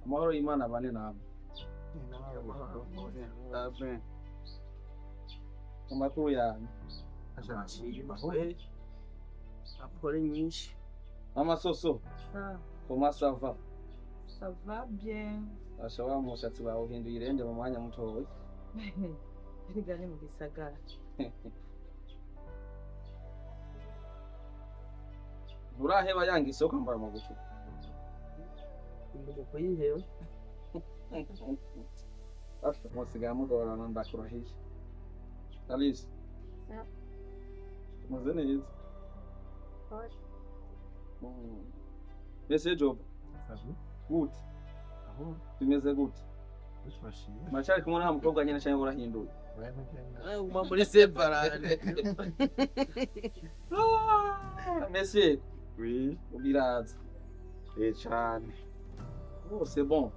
Amahoro y'Imana abane namwe. Amen. Amakuru yanyu? Apore nyinshi. Mama Soso, Ça, comment ça va? ça va bien. Asha, wa mushatsi wawe uhinduye irende mu mwanya mutoya. Erega ni mu gisagara. Nturaheba yanga isoko ambara amagufi. Imbere kuyiheba. Asha, musigaye mugorana, ndakurahiye. Alice. Yeah. Meze neza. Mbese Job, gute? Aho. Bimeze gute? Turashimye. Muracari kumwe nta mukobwa nyene canke urahinduye? Uguma muri separate. Monsieur, Oui. ubiraza. Eh, cane. Oh, c'est bon.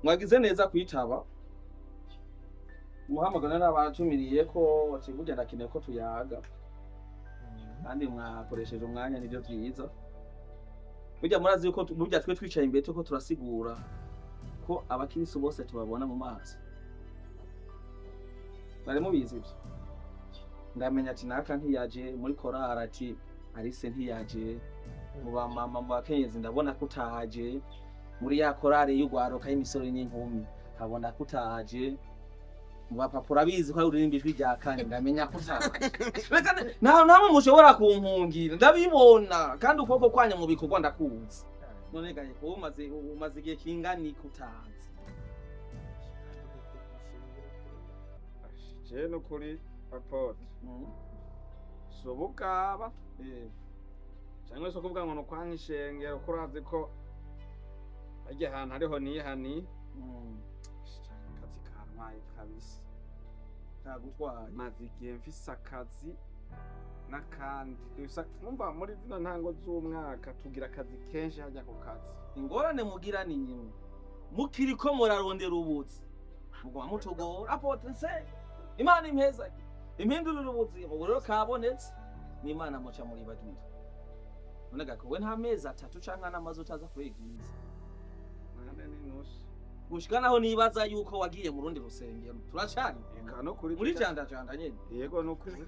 Mwagize neza kwitaba. Muhamagara n'abatumiriye ko burya ndakeneye ko tuyaga. Kandi mwakoresheje umwanya, nivyo vyiza. Burya murazi yuko burya twe twicaye imbere turiko turasigura ko abakirisu bose tubabona mu maso. Mwari mubizi ivyo? Ndamenya ati naka ntiyaje muri korari, ati Alice ntiyaje, mu bamama, mu bakenyezi ndabona ko utaje, muri ya korari y'ugwaruka y'imisore n'inkumi nkabona ko utaje, mu bapapa urabizi ko ari uririmba ijwi rya kane, ndamenya ko utaje. Reka nta namwe mushobora kumpungira, ndabibona, kandi ukuboko kwanyu mu bikorwa ndakuzi. None gaye kuba umaze igihe kingana iki utazi? Je nukuri, apôtre. Si ubugaba canke se kuvuga ngo nukwanka ishengero, ko urazi ko harya hantu hariho nihani. Akazi kantwaye kabisa. Kagutwaye? Maze igihe mfise akazi n'akandi. Gusa mwumva muri zino ntango z'umwaka tugira akazi kenshi hajya ku kazi. Ingorane mugira ni nyimwe mukiriko murarondera ubuzi, muguma mutugora. Apôtre, nse Imana impeza impindurira ubuzima, ubu rero kabonetse n'Imana muca muribagira. None gakowe nta mezi 3 canke n'amazi utaza kuri église? 4.5. Gushika naho nibaza yuko wagiye mu rundi rusengero, turacari Eka no kuri muri jandajanda nyene. Yego, no kuri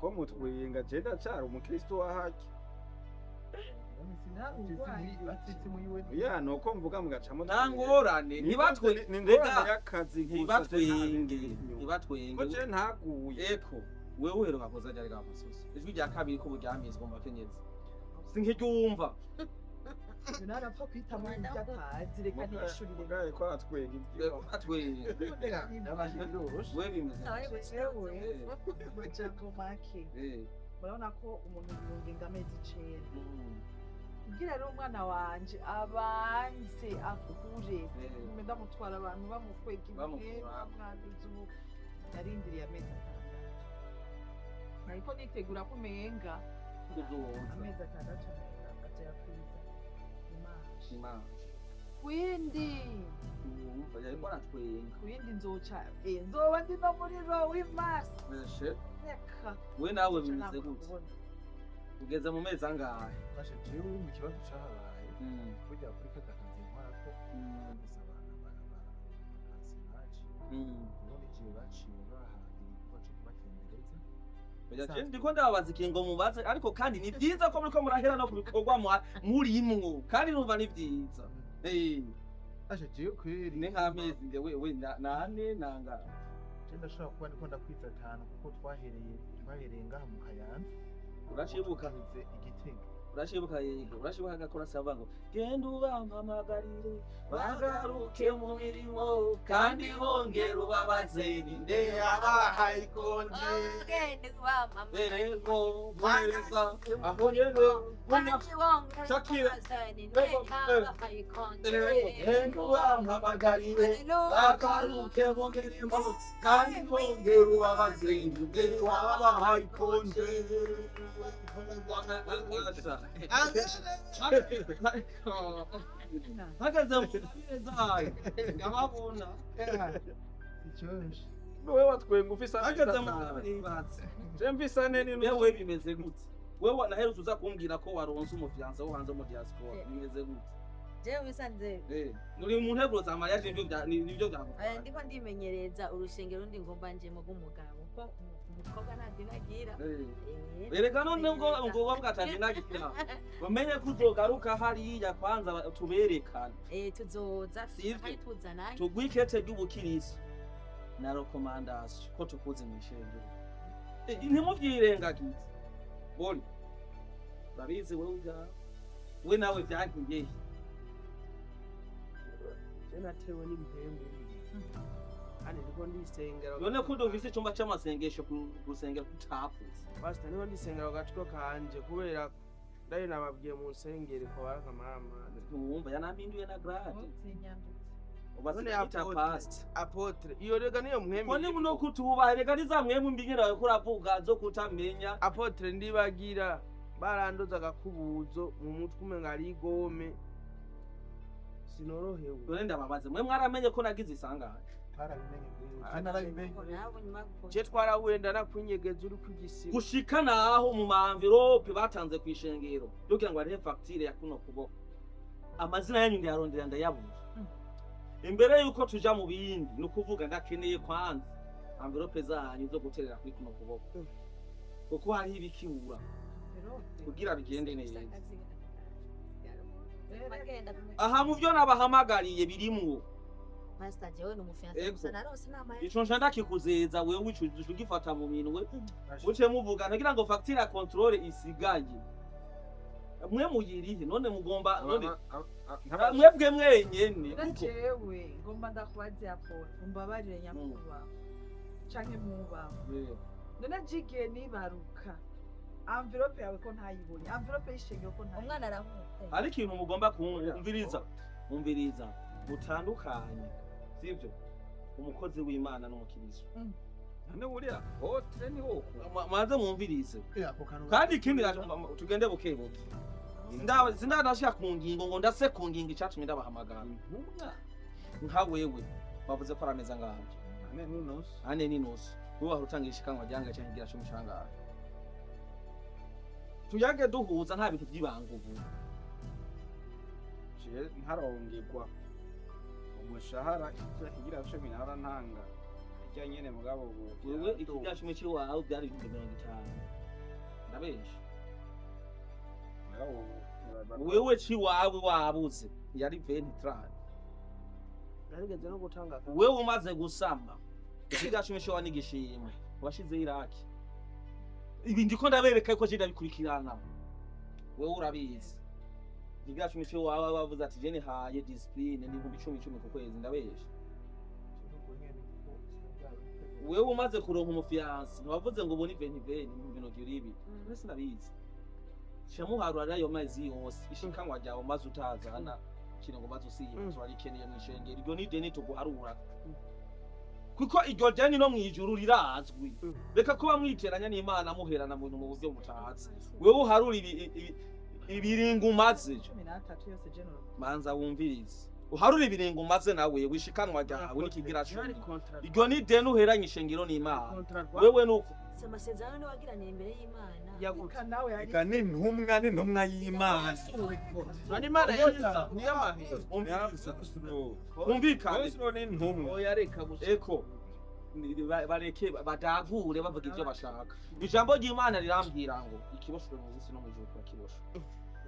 ko mutwinga, je ndacari umukristo wa haki. Ya nuko mvuga mugacamo. Nta ngorane, ntibatwe Ni ingorane y'akazi gusa, je nta ntibatwenge. bindi inyuma. Ntibatwenge. Ko je ntaguye. Eko wewe uheruka kuza ryari gamusozi? Ijwi rya kabiri ko buryamizwa mu bakenyezi sinkiryumva. Narapfa kwita muri ibyo atazi, reka ntiyishurire. Mugaye ko aratwenga ivyo. Atwenge we, bimeze Jewe, amajambo make, murabona ko umuntu yiyungenga amezi 9 kugira rero umwana wanje abanze akure, ngume ndamutwara abantu bamukwega ibihe, Bamukura. bamwanduza. Ubu narindiriye amezi 6, ariko nitegura ko umenga Kuzoza. Amezi 6 umenga azoyakwiza Imana. Imana. Windi. Wumva yariko aratwenga. Windi nzoca nzoba ndi no muri ro w'imasi. Meshe. Reka. We nawe Nzoca bimeze ntabwo gute? kubona. Ugeze mu mezi angahe? Bashe, jewe mu kibazo cahabaye, burya kuri kaka kazi nkorako, gusa abantu baci ubundi igihe baciye baha igikorwa co kubatembereza. Oya, je ndiko ndababaza ikingo mubaze, ariko kandi ni vyiza ko muriko murahera no ku bikorwa murimwo, kandi numva ni vyiza. Bashe, jewe kweri Ni nk'amezi nge we nane nanga. Je ndashobora kuba ndiko ndakwiza 5, kuko twahereye ngaha mu Kayanza. Uracibuka? Tugeze Igitega. Urashibuka? Yego, urashibuka agakora saba ngo genda ubampamagarire bagaruke mu mirimo, kandi bongera ubabaze ninde yabahaye ikonje. Erego mwereza aho nyene mbona Shakira. Erego genda ubampamagarire bagaruke mu mirimo, kandi bongera ubabaze ninde wabahaye ikonje. Hagaze mu ngabire zayo ndababona. Icyoshe. Wewe watwenga ufise amezi Hagaze mu 5. ngabire ibatse. Je mfise 4.5. Wewe bimeze gute? Wewe wanaherutse uza kumbwira ko waronse umufiancé wo hanze mu diaspora, bimeze gute? Jewe bisanze Uri mu nteguro za mariage, nivyo nivyo Eh, ndiko ndimenyereza urushengero rundi ngomba njemo rw'umugabo, ko umukobwa nta dini agira. Erega none ubwo ubwo bwataje nagira bamenye ko uzogaruka hariya kwanza tuberekane. Tuzoza. Sivyo? Kandi tuzananye. Tuguhe ikete ry'ubukirisu na recommandation ko tukuze mw'ishengero. Ntimuvyirengagize boli, urabizi wewe ubwawe, we nawe vyankiyehe? Je natewe n'impembe kandi ndiko ndisengera. None ko dufise icumba c'amasengesho ku rusengero kutapfutse? Pastor, niho ndisengera ku gatwe kanje kubera ndayo nababwiye mu nsengere ko barakamaramaza. Ntiwumva yanampinduye na grade. Ntuzinyandutse. None Ubasikita apotre. past. Apôtre, iyo rega niyo mwembe. Ko ni no kutubaha, reka ni za mwemwe mbi nyene bariko uravuga zo kutamenya. Apôtre, ndibagira barandoza agakubuzo mu mutwe umenga ari igome, sinorohewe. None ndababaze, mwe mwaramenye ko nagize isanganya? Twarabimenye, je narabimenye. Je twarahuye ndanakunyegeza uri kugisiba. Gushika naho mu ma enveloppe batanze kw'ishengero kugira ngo barihe facture ya kuno kuboko, amazina yanyu ndayarondera ndayabura. Imbere yuko tuja mu bindi, ni ukuvuga ndakeneye kwanza enveloppe zanyu zo guterera kuri kuno kuboko, kuko hariho ibikibura kugira bigende neza. Aha mu vyo nabahamagariye birimwo. Pastor, jewe ni umu fiancé Ego. gusa narose inama. Ico nca ndakikuzeza wewe, ico ugifata mu minwe, uce muvugana kugira ngo facture ya contrôle isigaye mwe muyirihe. None mugomba none mwebwe mwenyene Rero kuko jewe ngomba ndakubaze apôtre, umbabarire nyakubahwa canke mwubahwa. None jigiye nibaruka, enveloppe yawe ko ntayibonye, enveloppe y'ishengero ko ntayibonye? Umwana arahuka. Hari ikintu mugomba kumviriza, umviriza, mutandukanye, sivyo? Umukozi w'Imana n'umukiristo. None buriya apôtre ni wo? Maze mwumvirize. Ako kantu. Kandi ikindi tugende buke buke. Sindanashika ku ngingo ngo ndase ku ngingo icatumye ndabahamagara. Intumwa. Nka wewe bavuze ko ari ameza nganje. 4.5. 4.5. Wewe wahora utanga ishikanwa ryanga canke igira cumi cangahe? Tuyage duhuza, nta bintu vy'ibanga ubu. Je ntarongegwa umushahara, ikigira cumi nahora ntanga irya nyene, mugabo ubu Wewe ikigira cumi c'iwawe byari 50,000, ndabesha? Mugabo ubu nibaza ko- Wewe ciwawe wabuze yari 23. Narigeze no gutanga Wewe umaze gusama, ikigira cumi c'iwawe n'igishimwe washizeho iraki. Ibi ndiko ndabereka yuko je ndabikurikirana, wewe urabizi. Ikigira cumi c'iwawe wavuze ati je nihaye discipline ni 10,000 icumi ku kwezi, ndabesha? Wewe umaze kuronka umu fiancé ntiwavuze ngo ubu ni 20 20, 2020? Mbese ndabizi, shamuharura ayo mezi yose ishikanwa ryawe maze utazana kino ngo maze usiye. Turarikeneye mw'ishengero, iryo ni deni tuguharura, kuko iryo deni no mw'ijuru rirazwi. Reka kuba mwiteranya n'Imana, muherana mu bintu mu buryo mutazi. Wewe uharura ibiringo umaze. 13 yose jenero. Manza wumvirize, uharura ibiringo umaze nawe wishikanwa ryawe n'ikigira Yari cumi. contrat. Iryo ni deni uheranye ishengero n'Imana. Contrat. Wewe nuko Si amasezerano niwe wagiraniye imbere y'Imana? Yagutse. Eka nawe yari Eka n'intumwa, n'intumwa y'Imana. None Imana niyo amahera. Umvikane. Bose n'intumwa. Oya, reka gusa. Eko bareke badagure bavuga ivyo bashaka. Ijambo ry'Imana rirambwira ngo ikiboshwe mu isi no mu ijuru kirakiboshwe.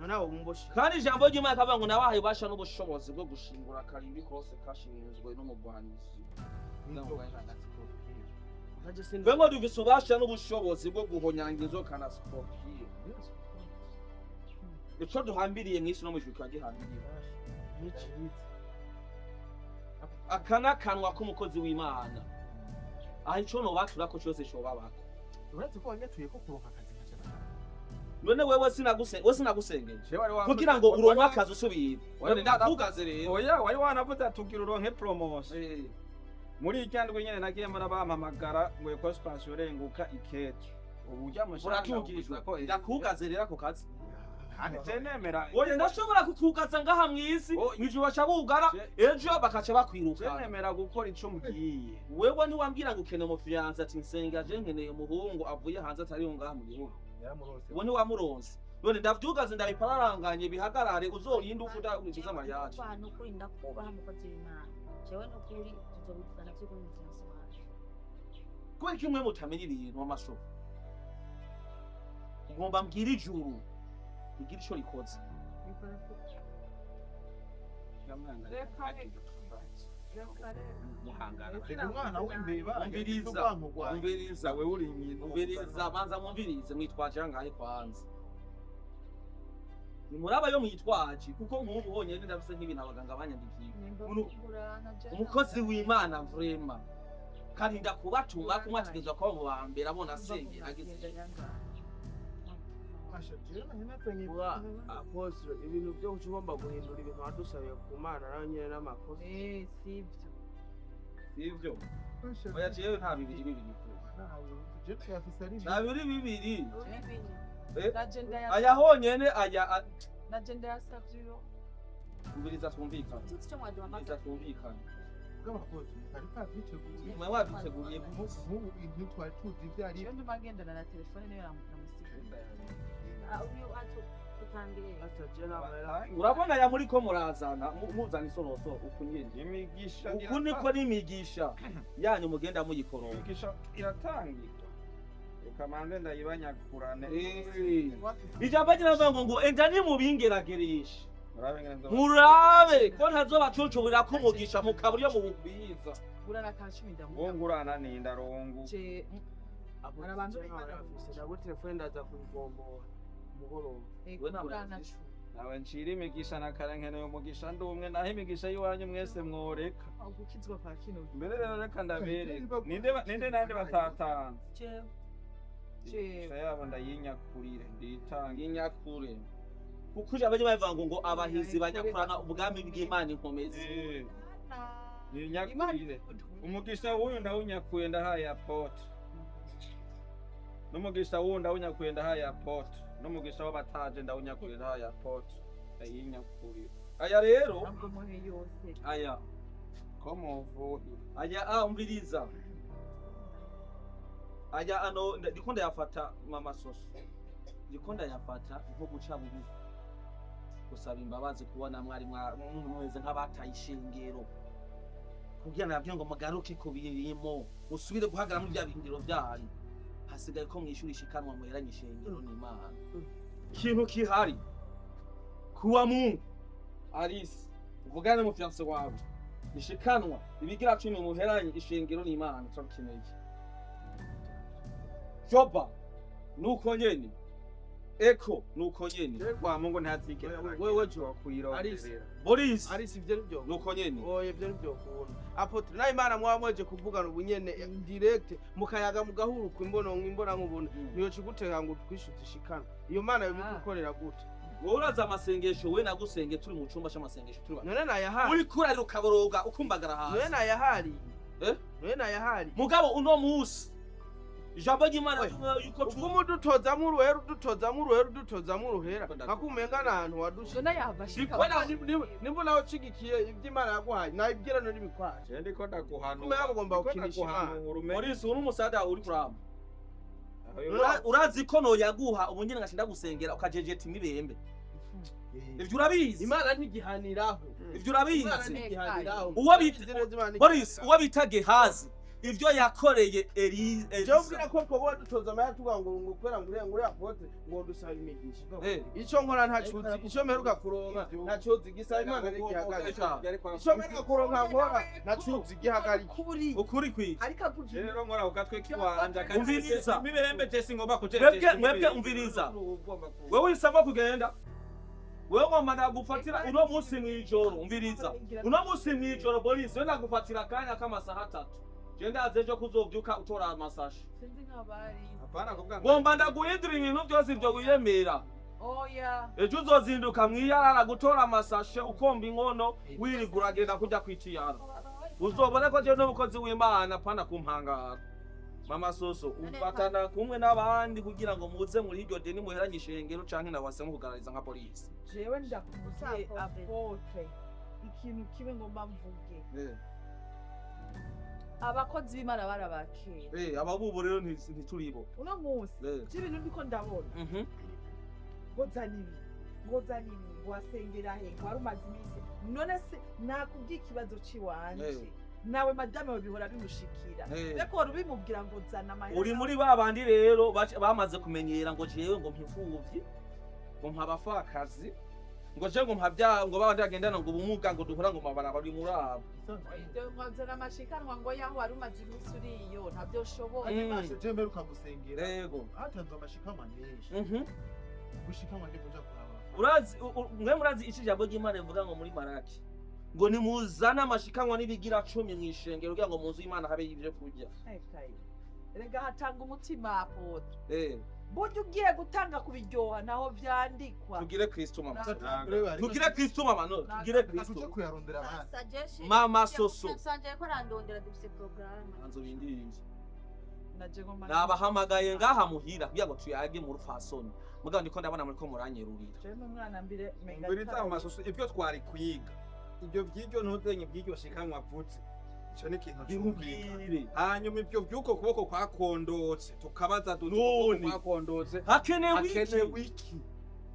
None abo mumboshe. Kandi ijambo ry'Imana kavuga ngo nabahaye ububasha n'ubushobozi bwo gushingura akarimbi kose kashinzwe n'umugwanizi. Nkaje sindi. Mbe ngo dufise ububasha n'ubushobozi bwo guhonyanga inzoka na scorpion. Ico duhambiriye mw'isi no mu ijuru kiba gihambiriye. Niki? Aka n'akanwa k'umukozi w'Imana, aho ico nobaturako cose cobabako. Uretse ko wanyatuye ko kuronka akazi nkaca natanga. None wewe we sinagusengeye Jewe wari wavuze- kugira ngo uronke akazi usubire? Wari- None ndakugaze rero. Oya, wari wanavuze ati ugira uronke promotion. Eh, Muri irya ndwi nyene nagiye mbona bampamagara ngo ecospace urenguka ikete ubu urya mushahara. Uratungijwe, ndakugaze rero ako kazi. Kandi je nemera. Oya, ndashobora kukugaza ngaha mw'isi, Oh, mw'ijuru baca bugara, ejo bakaca Je bakwirukana. nemera gukora ico mbwiye. Wewe ntiwambwira ngo ukeneye umu fiancé, ati nsenga je nkeneye umuhungu avuye hanze atariho ngaha mu gihugu? Yaramurose. Uwo ntiwamuronse. None ndavyugaze, ndabipararanganye, bihagarare, uzorinde ufuta ugize mariage. Jewe nukuri ndakubaha, mukozi w'Imana. Jewe nukuri tuzobivugana vy'ukuri mu fiancé wanje. Kubera kimwe mutamenya ibintu amasoko, ngomba mbwira ijuru rigira ico rikoze. Reka reka. Reka reka. Muhangana. Reka umwana w'imbeba. Umviriza. Urwanko rwawe. Umviriza. Wewe uri nyina. Umviriza, banza mwumvirize. Mwitwaje angahe kwanza? Nimuraba yo mwitwaje, kuko nk'ubu honyene ndafise nk'ibintu abaganga banyandikiye. Umukozi w'Imana vraiment kandi ndakubatuma kumwe, ategerezwa kuba mu ba mbere abona asengera agize. Asha, jewe nari Uba apostle, ibintu byo guca ugomba guhindura ibintu wadusabiye ku Mana nawe nyine n'amakosa. Eh, sivyo. Sivyo? Asha, Oya, jewe nta bibiri bibiri. jewe tuyafise ari Nta bibiri bibiri. Eh, Naje ndayasavye. Aya honyene aya Naje ndayasavye yo. Umviriza, twumvikane. Tuzi ico mwaduhamagaye. Umviriza, twumvikane. Bw'abakozi bari bavyiteguye. Mwe wabiteguriye? Nk'ubu ibintu twari tuzi ibyo ari. Jewe nduma ngendana na telefone, niyo namusiga. Ah, uyu atu tutangire. Asa je n'amahera. Urabona aya muri ko murazana, muzana isorosoro uku nyene. Imigisha. Uku niko n'imigisha yanyu mugenda muyikoroga. Imigisha iratangirwa, reka manze ndayibanyakurane. Eh. Ijambo ry'Imana ngo enda nimubingeragereshe, Murabe ngene murabe ko ntazobacuncurira ko umugisha mukabura iyo muwugwiza. Gurana ka 10 ndamuha. Wo ngurana ni ndarongo. Je Apostle, Arabanza je n'amahera afise, ndaguha telefone, ndaza kuyigombora umugoroba. We nta gurana. ufise. Nawe ncira imigisha na kare, nkeneye umugisha ndi umwe, naho imigisha y'iwanyu mwese mworeka. Gukizwa kwa kino. Mbere rero reka ndabereka ninde ninde nande batatanze. Jewe. Jewe. Imigisha yabo ndayinyakurire, nditange. Inyakure, kuko ijambo ry'Imana rivuga ngo abahizi banyakurana ubwami bw'Imana inkomezi. Eh, ninyakurire umugisha w'uyu, ndawunyakuye, ndahaye apôtre, n'umugisha w'uyu ndawunyakuye, ndahaye apôtre, n'umugisha w'abataje ndawunyakuye, ndahaye apôtre, ndayinyakurire. Aya rero Ntabwo muhe yose. Aya ko muvuhira. Aya a umviriza, aya ano ndiko ndayafata, mama soso, ndiko ndayafata nko guca bugufi, gusaba imbabazi kubona mwari mumeze nk'abataye ishengero, kugira nababwire ngo mugaruke ku birimo, musubire guhagarara muri bya birindiro byanyu. Hasigaye ko mwishura ishikanwa muheranye ishengero n'Imana. Ikintu kihari kuwa Mungu, Alice, uvugane mu fiancé wawe, ishikanwa ibigira 10 muheranye ishengero n'Imana turabikeneye. Joba nuko nyene, eko nuko nyene. Je kwa Mungu ntazigera Wewe jo kuyironderera. Boris. Arisi, ivyo nivyo. Nuko nyene. Oya, ivyo nivyo ukunda, apôtre, nawe Imana mwaba mweje kuvugana ubu nyene direct, mukayaga, mugahuruka imbono imbona nkubona, niyo kigutega ngo twishuze ishikana, iyo Mana yobigukorera gute? Wowe uraza amasengesho, we nagusenge turi mu cumba c'amasengesho turi babiri. None nayahari. Uriko urarira ukaboroga ukumbagara None hasi. nayahari. Eh? None nayahari. Mugabo uno musi ijambo ry'Imana Oya, rivuga yuko ubwo udutozamwo uruhera, udutozamwo uruhera, udutozamwo uruhera, nkakumenga n'ahantu wadushize. None yahava ashika. Nimba nawe ucigikiye ibyo Imana yaguhaye, nabibwira none bikwaje. Je ndiko ndaguhanura. Kumenya mugomba Ndiko gukinisha Imana. ndaguhanura, umenye. Boris, uri umusada uri kuramba. Aho Urazi ko noyaguha ubu nyene ngashinda gusengera ukajejeta imibembe, ivyo urabizi. Imana ntigihaniraho. Ivyo Imana urabizi. ntigihaniraho. Uwo bita Izi neza Imana Boris, ntigihaniraho. uwo bita Gehazi, ivyo yakoreye Jewe Elisa. ubwira ko twoba dutoza amahera tuvuga ngo kubera ngo uriya ngo uriya apôtre ngo dusaba imigisha. Eh. Ico nkora ntacuzi, ico mperuka kuronka ntacuzi, gisaba Imana ntigihagarika. Ico mperuka kuronka nkora ntacuzi, gihagarika. Kuri. Ukuri kwiki? Ariko avuga. Rero nkora ku gatwe kiwanje. Umviriza. Imibembe je singomba kujeje. Mwebwe umviriza. Wewe wisaba kugenda, wewe ngomba ndagufatira uno munsi mw'ijoro. Umviriza, uno munsi mw'ijoro, Boris, we ndagufatira akanya k'amasaha 3. Je ndazi ejo kuzovyuka utora amasashi. Sinzi nk'abari. Hapana kuvuga ngo Ngomba ndaguhindura ibintu byose ivyo wiyemera. Oya. Ejo uzozinduka mwiyarara gutora amasashe, ukomba inkono, wirigura uragenda kujya kwitiyara, uzobone ko jewe n'umukozi w'Imana pana kumpangara. Mama soso, ufatana kumwe n'abandi kugira ngo muze muri iryo deni muheranye ishengero, canke nawase mukugarariza nka polisi. Jewe ndakubwiye, apôtre, ikintu kimwe ngomba mvuge. Abakozi b'Imana barabakera. Eh, ababubu rero ntituribo. Uno munsi Eh. by'ibintu ndiko ndabona. Ngo zana ibi, ngo zana ibi, ngo wasengera he, ngo wari umaze iminsi. None se nakubwiye ikibazo ciwanje? Nawe madame we bihora bimushikira. Reko wari ubimubwira ngo zana amahera. Uri muri ba bandi rero bamaze kumenyera ngo jewe ngo mpimfuvyi, ngo mpa abapfakazi, ngo jewe ngo mpa bya, ngo babandi bagendana ngo ubumuga, ngo duhora ngo mabaraba, uri muri abo. Ngo zana amashikanwa, ngo yaho wari umaze iminsi uriyo, ntabyo ushoboye. Je mperuka gusengera, hatanzwe amashikanwa menshi. Gushikanwa ndi kuja kuraba. Urazi mwe murazi ico ijambo ry'Imana rivuga ngo muri Maraki, ngo nimuzane amashikanwa n'ibigira 10 mw'ishengero kugira ngo mu nzu y'Imana habe ivyo kurya. Ekaye. Erega hatanga umutima, apôtre. Burya ugiye gutanga kubiryoha naho vyandikwa. Tugire Kristo, mama. Reba, Tugire Kristo, mama, no tugire reka Kristo. tuje kuyarondera abandi. Suggestion. Mama Soso. Sanje ko arandondera, dufise programme. Banzo bindiriye. Naje ngo Nabahamagaye ngaha muhira kugira ngo tuyage mu rufasoni, mugabo ndiko ndabona muriko muranyerurira. Je n'umwana mbire menga. Ngwiriza mu masoso ivyo twari kwiga, ibyo vy'iryo ntuzenye by'iryo shikanwa avutse, ico ni ikintu cumvikana. Bimubwire. Hanyuma ibyo vy'uko kuboko kwakondotse, tukabaza duti None. ukuboko kwakondotse Hakenewe iki? hakenewe iki?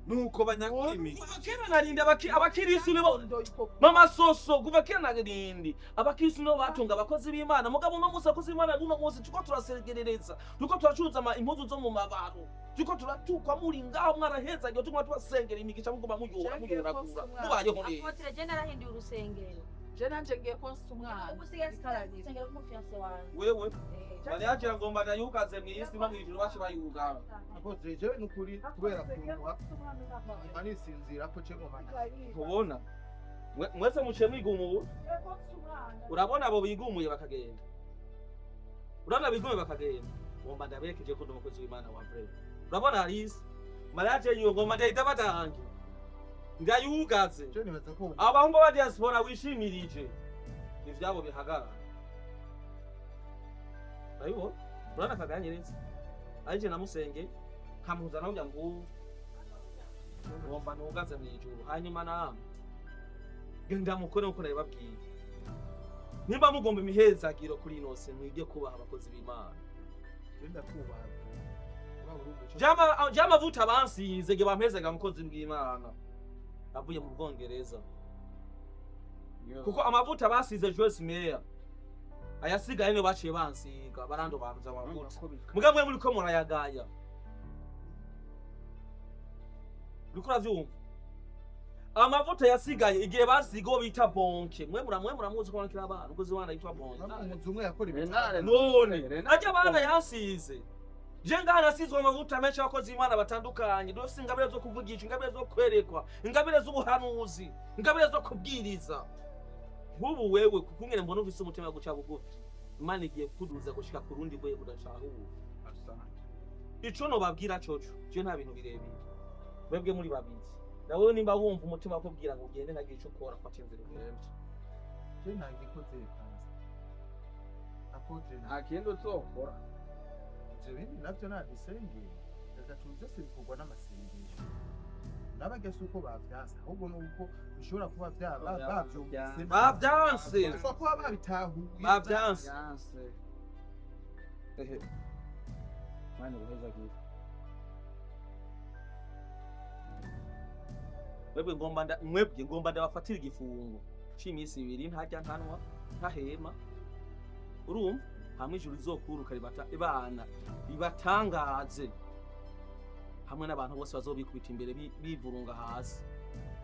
Nuko banyakwimi Kuva kera narindi abakirisu nibo, mama Soso, kuva kera narindi abakirisu nibo batunga abakozi b'Imana. Mugabo uno munsi abakozi b'Imana, uno munsi turiko turasegerereza, turiko turacuruza impuzu zo mu mabaro, turiko turatukwa. Muri ngaho mwarahezagiwe, tuguma tubasengera imigisha, muguma muyora muyoragura, mubayeho neza. Apôtre, je narahinduye urusengero. Je nanje ngiye konsa umwana. Ubu sigaye urusengero rw'umufiancé wanje. Wewe mariage ngomba ndayugaze mw'isi no mw'ijuru bace bayugara. Apôtre, jewe nukuri kubera kuruha anisinzira ko ce ngoma. Ntubona mwese muciye mwigumuye? Urabona abo bigumuye bakagenda, urabona bigumuye bakagenda. Ngomba ndaberekeje ko ndi umukozi w'Imana wa vrai. Urabona Alice, mariage yiwe ngomba ndahita batange ndayugaze. Je nibaza ko Abahungu ba diaspora wishimirije ivyabo bihagarara, urabibona? Urabona akaganyereza arije namusenge nkamuhuza nawe kugira ngo ngomba ntugaze mw'ijuru. Hanyuma namwe genda mukore nkuko nabibabwiye. Nimba mugomba imihezagiro kuri ino si, mwige kubaha abakozi b'Imana. Je ndakubaha. Waba urumva ico Vy'amavuta bansize nge bampezaga umukozi bw'Imana avuye mu Bwongereza, kuko amavuta basize Joyce Meyer ayasigaye niyo baciye bansiga, barandobanuza amavuta. Mugabo mwe muriko murayagaya, uriko uravyumva? Amavuta yasigaye igihe basiga uwo bita Bonke, mwe muramwe muramuzi ko banakira abana, umukozi w'Imana yitwa Bonke. Umuzungu yakora Renare. None ajya abana yansize, je ngaha nasizwe amavuta menshi abakozi b'Imana batandukanye. Dufise ingabire zo kuvugisha, ingabire zo kwerekwa, ingabire z'ubuhanuzi, ingabire zo kubwiriza. Nk'ubu wewe kukungene mbona ufise umutima wo guca bugufi, Imana igiye kukuduza gushika ku rundi rwego udacahura. Ico nobabwira coco, je nta bintu birebire. Mwebwe muri babiri, nawe nimba wumva umutima akubwira ngo ugende ntagire ico ukora, fata inzira ugende. Je ntagikoze, pastor. Apôtre, Nta kindi uzokora. Ivyo bindi navyo nabisengera. Reka tu byose bikorwa n'amasengesho. N'abarya si uko bavyanse, ahubwo ni uko bishobora kuba bavyumvise. Bavyanse. Bashobora kuba babitahuye. Bavyanse. Yanse. Ehe, mani guheza. Mwebwe ngomba mwebwe ngomba ndabafatira igifungo c'iminsi 2, ntarya, ntanwa, ntahema, urumva? Hamwe ijuru rizokuruka ribata ibana ribatangaze hamwe n'abantu bose bazobikubita imbere bivurunga hasi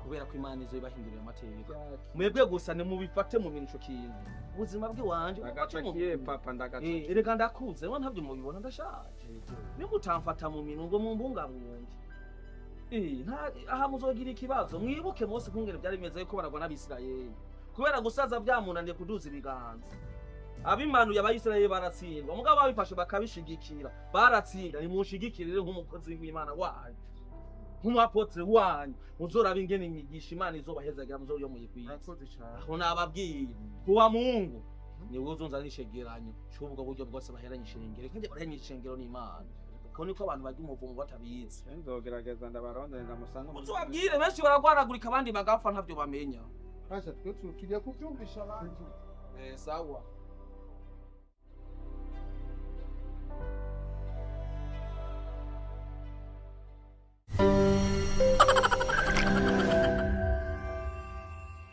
kubera ko Imana izo ibahindurira amateka. Mwebwe gusa nimubifate mu bintu ico kintu, ubuzima bw'iwanje mubufate mu Ndagacakiye minwe. papa, ndagacakiye. Erega ndakuze, ngo ntabyo mubibona, ndashaje. Nimutamfata mu minwe ngo mumbungabunge, aha muzogira ikibazo. Mwibuke Mose kungene byari bimeze yuko baragwa n'Abisirayeli kubera gusaza byamunaniye kuduza ibiganza, abimanuye Abayisirayeli baratsindwa. Mugabo babifashe bakabishigikira baratsinda. Nimunshigikire rero nk'umukozi w'Imana wanyu, nk'umuapôtre wanyu, muzoraba ingene imigisha Imana izobahezagira muzoyo muyikwiye. Murakoze cane. Aho nababwiye kuwa Mungu niwe uzonzana icegeranyo c'ubwo buryo bwose baheranye ishengero, kandi baheranye ishengero n'Imana, kuko niko abantu barya umuvumo batabizi. Nzogerageza ndabarondere ndamusanga. Uzobabwire, benshi baragwaragurika abandi bagapfa ntabyo bamenya. Basha twe tugiye kuvyumvisha abantu. Sawa.